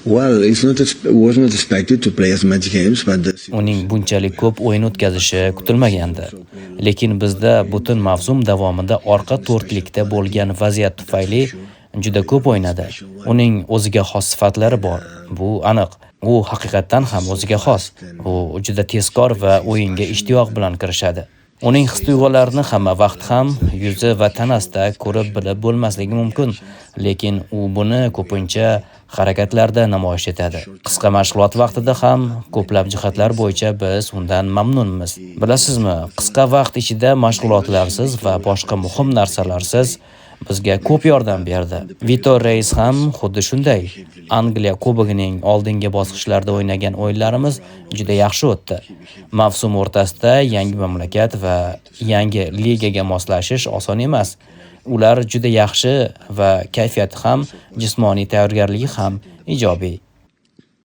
Well, it's not was not expected to play as much games, but the Uning bunchalik ko'p o'yin o'tkazishi kutilmagandi. Lekin bizda butun mavsum davomida orqa to'rtlikda bo'lgan vaziyat tufayli juda ko'p o'ynadi. Uning o'ziga xos sifatlari bor. Bu aniq. U haqiqatdan ham o'ziga xos. U juda tezkor va o'yinga ishtiyoq bilan kirishadi. Uning his-tuyg'ularini hamma vaqt ham yuzi va tanasida ko'rib bilib bo'lmasligi mumkin, lekin u buni ko'pincha harakatlarda namoyish etadi. Qisqa mashg'ulot vaqtida ham ko'plab jihatlar bo'yicha biz undan mamnunmiz. Bilasizmi, qisqa vaqt ichida mashg'ulotlarsiz va boshqa muhim narsalarsiz bizga ko'p yordam berdi. Vitor Reis ham xuddi shunday. Angliya Kubogining oldingi bosqichlarida o'ynagan o'yinlarimiz juda yaxshi o'tdi. Mavsum o'rtasida yangi mamlakat va yangi ligaga moslashish oson emas. Ular juda yaxshi va kayfiyati ham, jismoniy tayyorgarligi ham ijobiy.